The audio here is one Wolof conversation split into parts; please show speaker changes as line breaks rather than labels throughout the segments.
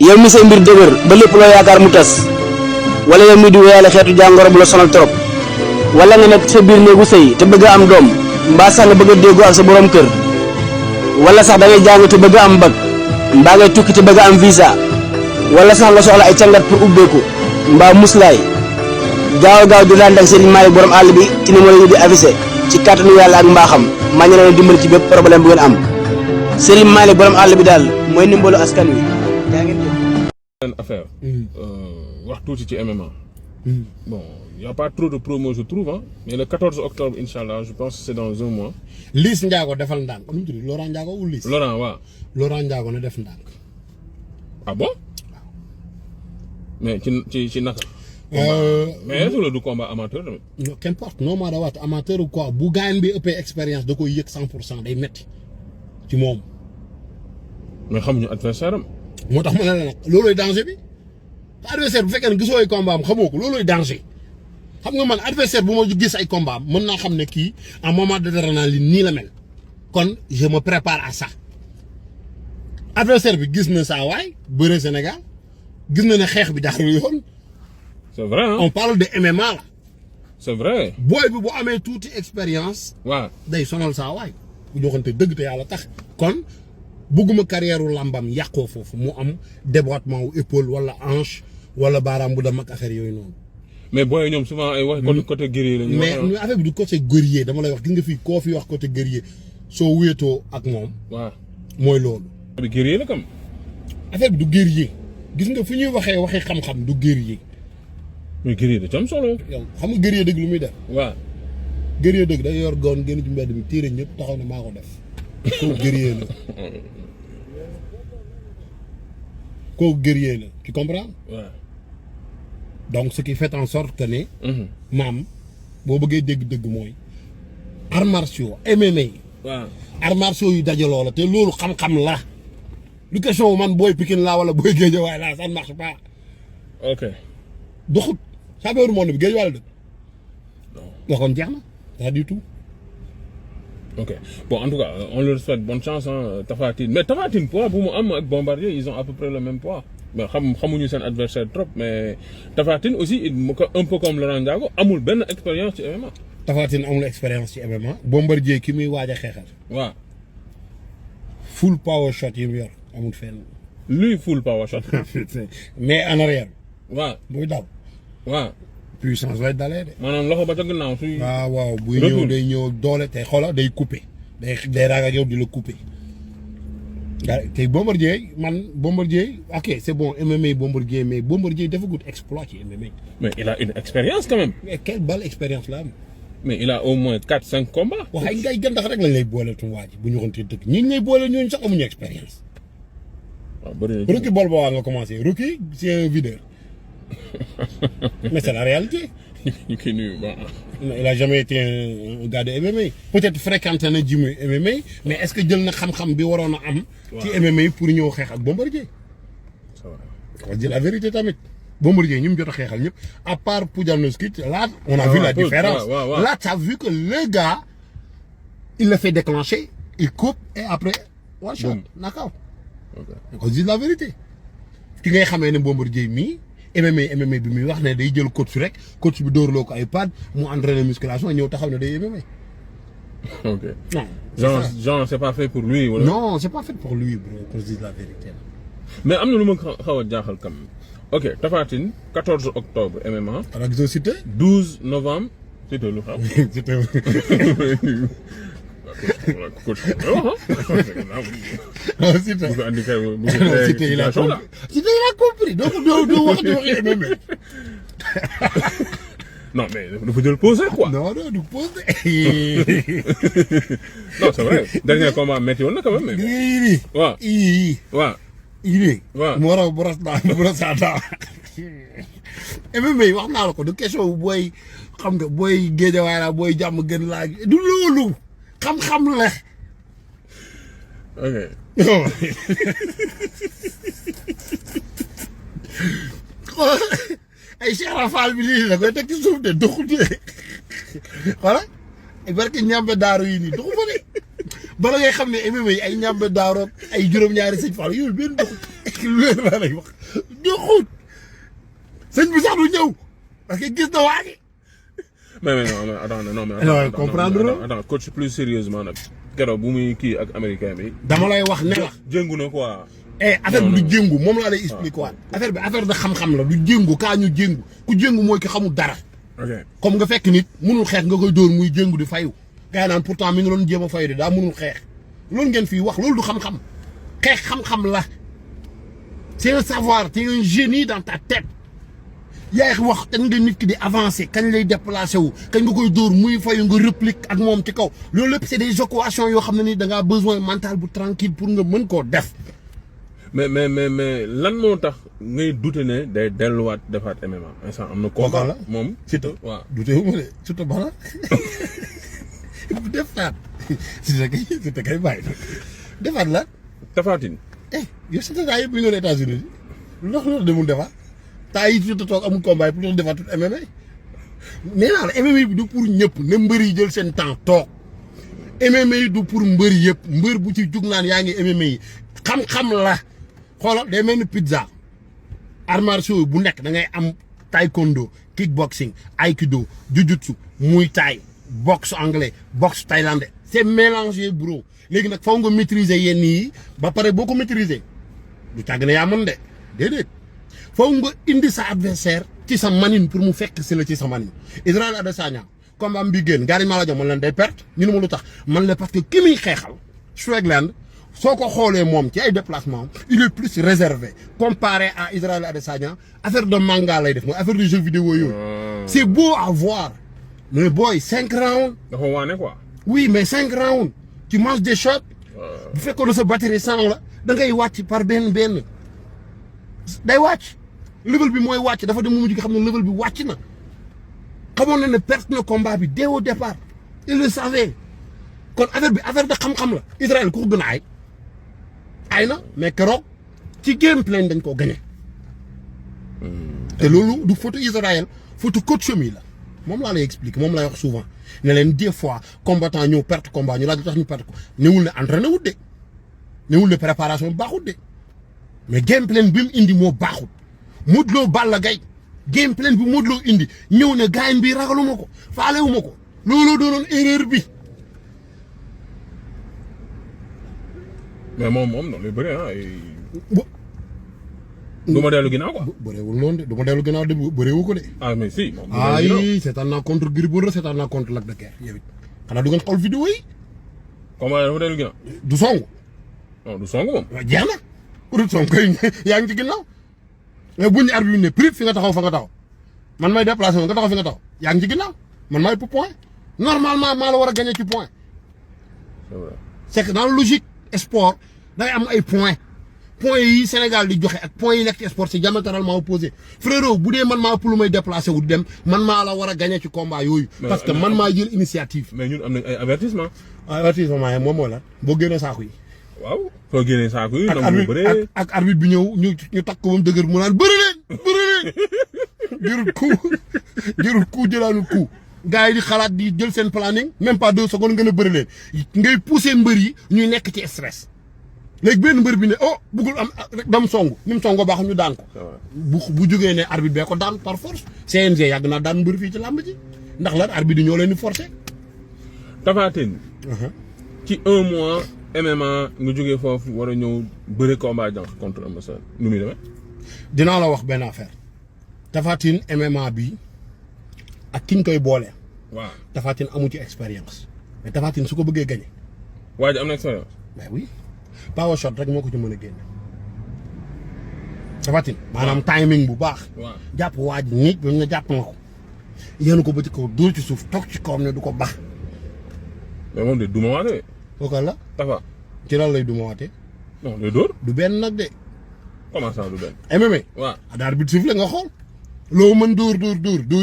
yow mi say mbir dëgër ba lépp loo yaakaar mu tas wala yow mi di wéyale xeetu jàngoro bu la sonal trop wala nga nekk sa biir néegu sëy te bëgg a am doom mbaa sax nga bëgg a déggoo ak sa borom kër wala sax da ngay jàng te bëgg a am bac mbaa ngay tukki te bëgg a am visa wala sax nga soxla ay càngat pour ubbeeku mbaa muslaay gaaw di laan ak Serigne Malick borom àll bi ci numéro yi di affiché ci kàttanu yàlla ak mbaaxam maa ngi leen dimbali ci bépp problème bu ngeen am Serigne Malick borom àll bi daal mooy ndimbalu askan wi yaa ngeen jëf.
Une affaire wax tuuti ci MMA. Bon, il y a pas trop de promos je trouve hein, mais le 14 octobre inchallah je pense que c'est dans un mois.
Liss Ndiago defal ndànk nu mu tudd Laurent Ndiago ou Liss.
Laurent waaw.
Laurent Ndiago na def ndànk.
Ah bon? Mais ci naka. Mais est-ce que du combat amateur tamit.
Non qu'importe non maa da waat amateur ou quoi bu gaañ bi ëppee expérience da koy yëg 100% day metti ci moom.
Mais xamuñu adversaire am.
moo tax ma ne la nag loolooy danger bi adversaire bu fekkee ne gisoo ay combat am xamoo ko loolooy danger xam nga man adversaire bu ma gis ay combat am mën naa xam ne kii en moment d'adrénaline nii la mel kon je me prépare à ça adversaire bi gis na saa waay bëre Sénégal gis na ne xeex bi jaarul yoon.
C'est vrai hein.
On parle de MMA là.
C'est vrai.
booy bi bu amee tuuti expérience.
waaw
day sonal saa waay bu joxante dëgg te yàlla tax kon. bëgguma carrière u làmbam yàqoo foofu mu am déboîtement wu épaule wala hanche wala baaraam bu dem ak affaire yooyu noonu.
mais booy ñoom souvent ay wax côté guerrier la ñu wax.
mais affaire bi du côté guerrier dama lay wax gis nga fii koo fi wax côté guerrier soo wéetoo ak moom.
waaw
mooy loolu.
bi guerrier la kam.
affaire bi du guerrier gis nga fu ñuy waxee xam-xam du guerrier.
mais guerrier da ci am solo.
yow xam nga guerrier dëgg lu muy def.
waaw.
guerrier dëgg day yor goon génn ci mbedd mi téere ñëpp taxaw ne maa ko def. kooku guerrier la. kooku guerrier la tu comprends.
Ouais.
Donc ce qui fait en sorte que ne. maam boo bëggee dégg-dëgg mooy. arts martiaux MMA.
waaw
arts martiaux yu dajaloo la te loolu xam-xam la. lu question man booy Pikine laa wala booy Guédiawaye laa ça ne marche pas.
ok.
doxut champion du monde bi Guédiawaye la dëkk.
non
waxoon jeex na pas du tout.
ok bon en tout cas on leur souhaite bonne chance hein Tapha Tine mais Tapha Tine poids bu mu am ak Bombardier ils ont à peu près le même poids mais xamuñu seen adversaire trop mais Tapha Tine aussi un peu comme Laurent Ndiago amul benn expérience ci MMA.
Tapha Tine amul expérience ci MMA. Bombardier ki muy waaj a xeexal.
waaw.
full power shot yi mu yor amul fenn.
lui full power shot.
mais en arrière.
waaw
buy daw.
waaw.
puissance lay dalee de.
maanaam loxo ba ca gannaaw suy.
waaw buy ñëw day ñëw doole te xoola day coupé day raag ak yow di la coupé. te Bombardier ok c'est bon MMA Bombardier mais Bombardier dafa gudd exploit ci MMA.
mais il a une expérience quand même.
mais quelle belle expérience la am.
mais il a au moins 4-5 combats.
wax ay ngay gàncax rek lañ lay boole tu waa ji bu ñu waxantee dëgg ñi lay boole ñooñu sax amuñu expérience.
waaw bëri na
Rocky Balboa nga commencé Rocky c'est un videur. Mais c'est la réalité. Il a jamais été un gars de MMA. Peut-être fréquenté na jimu MMA, mais est-ce que jël na xam-xam bi waroon a am. ci MMA pour ñëw xeex ak Bombardier.
c'est vrai.
On dit la vérité tamit. Bombardier ñi mu jot a xeexal ñëpp à part Pudzianowski là on a vu la différence. Là tu as vu que le gars il le fait déclencher, il coupe et après one shot knockout. On dit la vérité. Ki ngay xamee ne Bombardier mii MMA bi muy wax ne day jël coach rek coach bi dóorloo ko ay pad mu entraîner musculation ñëw taxaw ne day MMA.
ok
non
genre c'est pas fait pour lui wala.
non c'est pas fait pour lui bro qu'on se dise la vérité.
mais am na lu ma xaw a jaaxal quand même. ok Tapha Tine 14 octobre MMA.
alors gisoo Cité.
12 novembre. Cité lu xam.
Cité.
coach
Cité il a compris donc doo wax di wax MMA.
non mais dafa jël pause quoi.
non du pause.
non c'est vrai dernier combat métti woon na quand même. waaw waaw. waaw
mu war a brossada. MMA wax naa la ko du question booy xam nga booy Guédiawaye la booy jàmm gën laa du loolu xam-xam la.
ok.
ay Cheikh Rafal bi lii la koy teg ci suuf de doxul de voilà ay barke ñambe daaru yi nii doxul fa de bala ngay xam ne MMA ay ñambe daaru ay juróom-ñaari sëñ Fall yooyu benn doxul. leer laa lay wax joxut sëñ bi sax du ñëw parce que gis na waa ji.
mais non
alors comprendre
attends coach plus sérieusement nag keroog bu muy kii ak américain bi.
dama lay wax ne la.
jëngu na quoi.
affaire bi du jéngu moom laa lay expliquer waat affaire bi affaire de xam-xam la du jéngu kaa ñu jéngu ku jéngu mooy ki xamul dara.
ok
comme nga fekk nit mënul xeex nga koy dóor muy jéngu di fayu. gars yi naan pourtant mi ngi doon jéem a fayu de daa mënul xeex loolu ngeen fii wax loolu du xam-xam xeex xam-xam la c'est un savoir c'est un génie dans ta tête. yaay wax kañ nga nit ki di avancer kañ lay déplacer wu kañ nga koy dóor muy fayu nga réplique ak moom ci kaw loolu lépp c'est des équations yoo xam ne ni da ngaa besoin mental bu tranquille pour nga mën koo def.
mais lan moo tax ngay douter ne day delluwaat defaat MMA instant am na. combat la moom
Siteu
waaw
douter wu ma de Siteu bala bu defaat Siteu kay bàyyi defaat la.
Tapha Tine.
yow Siteu daa yëpp mi ngi doon États-Unis lu tax loolu demul defaat. taa yi Siteu toog amul combat pour defaat tout MMA nee naa la MMA bi du pour ñëpp ne mbër yi jël seen temps toog MMA yi du pour mbër yëpp mbër bu ci jug naan yaa ngi MMA yi xam-xam la xoolal day mel ni pizza arts martiaux bu nekk da ngay am taekwondo kickboxing aikido jujutsu muay thai boxe anglais boxe thaïlandais c'est mélangé bro léegi nag faw nga maîtriser yenn yi ba pare boo ko maîtriser du tàgg ne yaa mën de déedéet. foo nga indi sa adversaire ci sa manine pour mu fekk si la ci sa manine Israël Adesanya combat am bi génn gars yi maa la jox man leen day perte ñu ne ma lu tax man la parce que ki muy xeexal Strickland soo ko xoolee moom ci ay déplacement il est plus réservé comparé à Israël Adesanya affaire de manga lay def mooy affaire de jeu vidéo yooyu. c'est beau à voir mais booy 5 rounds.
dafa waane quoi.
oui mais 5 rounds tu manges des shots. bu fekkoon ne sa batterie 100 la da ngay wàcc par benn day wàcc. level bi mooy wàcc dafa dem mu mujj nga xam ne level bi wàcc na xamoon na ne perte na combat bi dès au départ il le savait kon affaire bi affaire de xam-xam la Israël ku ko gën a ay na mais keroog ci game plan dañ koo gagné te loolu du photo Israël photo coach mi la moom laa lay expliquer moom lay wax souvent ne leen des fois combattant ñëw perte combat ñu laaj lu tax ñu perte ko newul ne entraîné wut de newul ne préparation baaxut de mais game plan bi mu indi moo baaxut. Modou Lo Balla Gaye game plan bi Modou Lo indi ñëw ne gaañ bi ragaluma ko faalewuma ko looloo doonoon erreur bi.
mais moom noonu lay bëri ah. du ma dellu ginnaaw quoi.
bëreewul noonu de du ma dellu ginnaaw de bëreewu ko de.
ah mais si.
ay seetaan naa contre Gris Bordeaux seetaan naa contre Lac de Guiers yow it xanaa du ngeen xool vidéo yi.
comment dafa dellu ginnaaw.
du song.
non du song moom.
jeex na pour du song kay yaa ngi ci ginnaaw. mais buñ ne arbitre bi ne prix fi nga taxaw fa nga taxaw man may déplacé nga taxaw fi nga taxaw yaa ngi ci ginnaaw man may pour point normalement maa la war a gagner ci point.
c'est vrai.
c'est que dans la logique sport day am ay points yi Sénégal di joxe ak points yi nekk ci sport c'est diamétralement opposé frérot bu dee man maa ëpp lu may déplacé wu di dem man maa la war a gagner ci combat yooyu. parce que man maa jël initiative.
mais ñun am nañ ay avertissement.
avertissement yi moom mooy la boo génnee saako yi.
waaw soo génnee saako yi. donc
ak arbitre bi ñëw ñu takk ko ba mu dëgër mu naan bëri leen jërul coup jëlaanul coup gars yi di xalaat di jël seen planning même pas 2 secondes nga ne bëri leen ngay pousser mbër yi ñuy nekk ci stress léegi benn mbër bi ne oh bëggul am rek dam songu ni mu songoo baax ñu daan ko. bu jógee ne arbitre bee ko daan par force CNG yàgg naa daan mbër fii ci làmb ji ndax lan arbitre yi ñoo leen di forcer.
Tapha Tine ci 1 mois. MMA nga jógee foofu war a ñëw bëre combat jànq contre Eumeu Sène nu muy demee.
dinaa la wax benn affaire Tapha Tine MMA bi ak ki ñu koy boole.
waaw
Tapha Tine amu ci expérience mais Tapha Tine su ko bëggee gagné.
waa ji am na expérience.
mais oui power shot rek moo ko ci mën a génne. Tapha Tine maanaam timing bu baax.
waaw
jàpp waa ji nit ba ñu ne jàpp nga ko. yéen ko ba ci kaw dóor ci suuf toog ci kawam ne du ko baax.
mais moom de du ma waatee.
kooku la.
Tapha.
ci lan lay du ma waatee.
non day dóor.
du benn nag de.
comment ça du benn.
MMA.
waaw
daal bi suuf la nga xool. loo mën dóor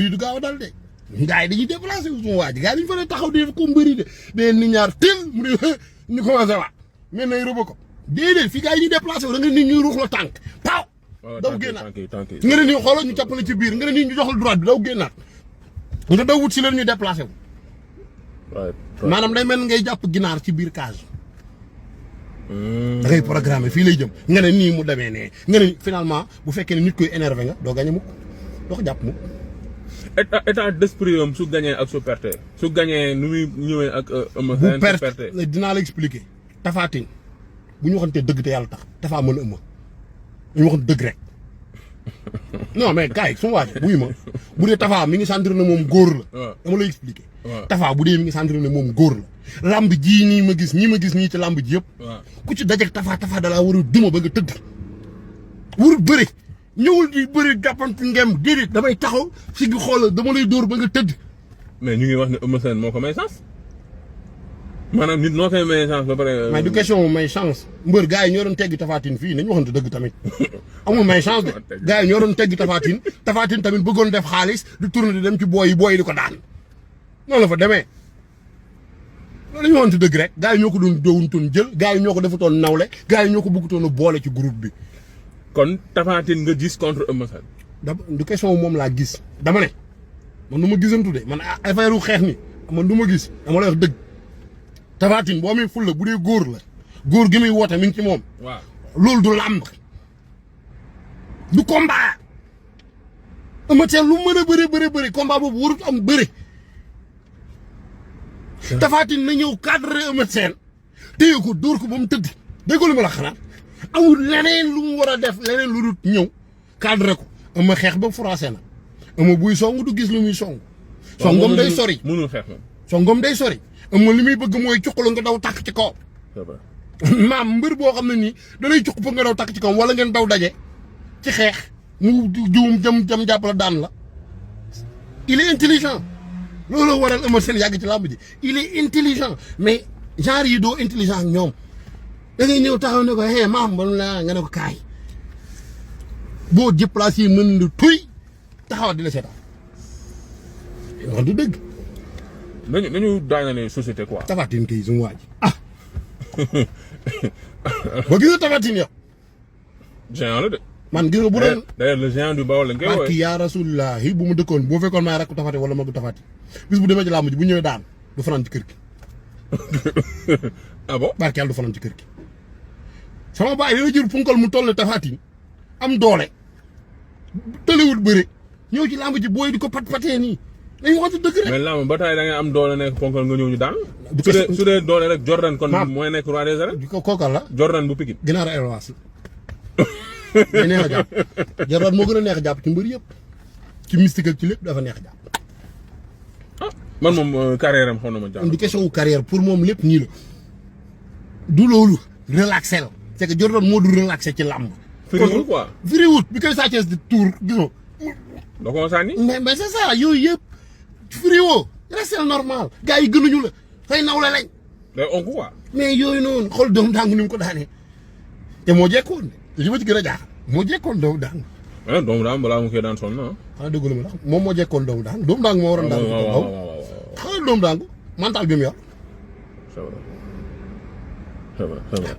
yi du gaaw a dal de. gars yi dañuy déplacé wu suma waa ji gars yi dañu fa ne taxaw di def ko mbëri de mais nit ñaar teel mu ne ñu commencé waat mais nay rëbb ko déedéet fii gars yi ñuy déplacé wu da nga nit ñuy ruux la tànk paaw. daw génnaat nga ne nii xoolal ñu cappale ci biir nga ne nii ñu joxal droite bi daw génnaat nga daw wut si leen ñu déplacé wu. maanaam day mel ngay jàpp ginaar ci biir cage. da ngay programmer fii lay jëm nga ne nii mu demee nee nga ne finalement bu fekkee ne nit koy énervé nga doo gagné mukk doo ko jàpp mukk.
état d'esprit yom su gagné ak su perte su gagné nu muy ñëwee ak ëmb.
bu perte dinaa la expliquer. Tapha Tine bu ñu waxantee dëgg te yàlla tax Tapha mën a ëmb ñu waxante dëgg rek non mais gars yi su ma waajee buy ma bu dee Tapha mi ngi sentir ne moom góor la. dama lay expliquer. Tapha bu dee mi ngi sentir ne moom góor la. lamb jii nii ma gis ñii ci lamb ji yëpp. ku ci dajeeg Tapha dalaa war a duma ba nga tëdd. warul bëri ñëwul di bëri jàppante ngem déedéet damay taxaw si gi xoolal dama lay dóor ba nga tëdd.
mais ñu ngi wax ne Eumeu Sène moo ko may chance maanaam nit noo koy may chance ba pare.
mais du question may chance mbër gars yi ñoo doon teggi Tapha Tine fii nañu waxante dëgg tamit amul may chance de gars yi ñoo doon teggi Tapha Tine tamit bëggoon def xaalis di tourner di dem ci booy yi di ko daan noonu la fa demee. loolu la ñu waxante dëgg rek gars yi ñoo ko doon dowuntoon jël gars yi ñoo ko defutoon nawle gars yi ñoo ko bëggutoon a boole ci groupe bi.
kon Tapha Tine nga gis contre Eumeu Sène.
du question moom laa gis dama ne man du ma gisantu de man affaire xeex ni man du ma gis dama lay wax dëgg Tapha Tine boo amee fulla bu dee góor la góor gi muy woote mi ngi ci moom.
waaw
loolu du làmb du combat. Eumeu Sène lu mën a bëri combat boobu warut am bëri. Tapha Tine na ñëw cadre Eumeu Sène téye ko dóor ko ba mu tëdd déggoo li ma la xanaa amul leneen lu mu war a def leneen lu dul ñëw cadre ko Eumeu xeex ba français na Eumeu buy song du gis lu muy song. songom day sori
mënul xeex moom.
songom day sori Eumeu li muy bëgg mooy cuqalo nga daw tàkk ci kaw. maam mbër boo xam ne nii da lay cuq pour nga daw tàkk ci kaw wala ngeen daw daje ci xeex mu juum jëm jàpp la daan la il est intelligent. loolu waral Eumeu Sène yàgg ci làmb ji il est intelligent mais genre yi doo intelligent ak ñoom da ngay ñëw taxaw ne ko hey maam ba la nga ne ko kaay boo déplacé mën na tuy taxaw di la seetaan wax du dëgg.
nañu daanale société quoi.
Tapha Tine kay sumu waaj ba gis nga Tapha Tine yow.
géant la de.
man gis nga bu doon
d'ailleurs le géant du Baol lañ koy woowee.
barki yaa Rasulillahi bu mu dëkkoon boo fekkoon maay rakku Tapha Tine wala magu Tapha Tine bis bu demee ci làmb ji bu ñëwee daan du fanaan ci kër gi.
ah bon
barki yàlla du fanaan ci kër gi. sama baay dina jël punkal mu toll ne Tapha Tine am doole tëlewul bëre ñëw ci làmb ji booy di ko pat-patee nii dañu wax dëgg rek.
mais làmb ba tey da ngay am doole nekk ponkal nga ñëw ñu daan. su dee doole rek Jordan kon mooy nekk roi des arènes.
kookal la
Jordan bu Pikine.
ginaar a élevage la. day neex a jàpp Jordan moo gën a neex a jàpp ci mbër yëpp ci mystique ak ci lépp dafa neex a jàpp.
ah man moom carrière am xaw na ma jàpp.
du question wu carrière pour moom lépp nii la du loolu relaxé la c'est que Jordan moo du relaxé ci làmb.
firiwul quoi
firiwul bi koy sàccees di tour gisoo.
da koo sànni.
mais c'est ça yooyu yëpp firiwoo resté normal gars yi gënuñu la say nawle lañ.
day onk quoi.
mais yooyu noonu xool doomu daangu ni mu ko daanee te moo jekkoon li ma ci gën a jaaxal moo jekkoon doomu daangu.
ah doomu daangu balaa mu koy daan sonn na ah.
xanaa déggu la ma ndax moom moo jekkoon doomu daangu doomu daangu moo waroon daan.
waaw
xanaa doomu daangu mental bi mu yor.
c'est vrai c'est vrai.